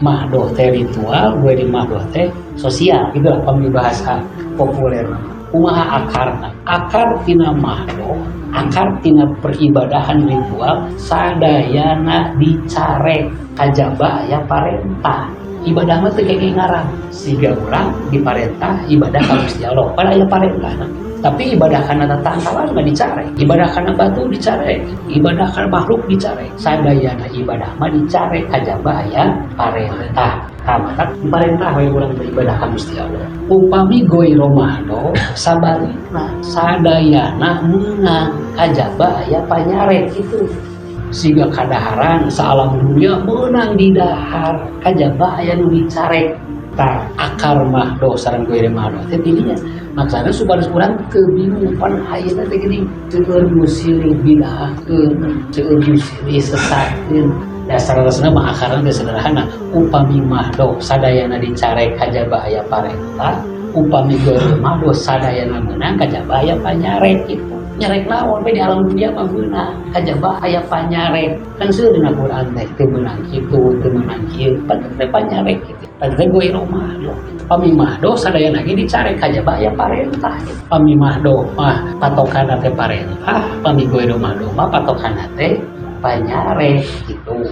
Mahdoh teh ritual, ghoiri mahdoh teh sosial gitu lah pami bahasa populer. Kumaha akarna? Akar tina mahdoh, akar tina peribadahan ritual sadayana dicarek kajaba aya parentah. Ibadah mah teu kenging ngarang. Siga urang diparentah ibadah ka Gusti Allah, pada aya parentah. Tapi ibadah kana tatangkalan mah dicarek, ibadah kana batu dicarek, ibadah kana makhluk dicarek. Sadayana ibadah mah dicarek kajaba aya parentah. Matak diparentah we urang beribadah ka Gusti Allah. Upami ghairu mahdoh sabalikna, sadayana meunang kajaba aya panyarek gitu. Siga kadaharan saalam dunia meunang didahar kajaba aya nu dicarek. Tah, akar mahdoh sareng ghoiri mahdoh teh tidinya. Maksudna supados urang teu bingung, pan ayeuna teh geuning seueur nu silih bid'ahkeun, seueur nu silih sesatkeun. Dasar-dasarna mah akarna teh sederhana. Upami mahdoh sadayana dicarek kajaba aya parentah, upami ghoiri mahdoh sadayana meunang kajaba aya panyarek gitu. Nyarek naon we di alam dunia mah meunang kajaba aya panyarek. Kan seueur dina Quran teh teu meunang kitu, teu meunang kieu, pan teh panyarek gitu. Pan teh ghairu mahdoh. Pami mahdoh sadayana ge dicarek kajaba aya parentah gitu. Pami mahdoh mah patokanna teh parentah, pami ghairu mahdoh mah patokanna teh panyarek gitu.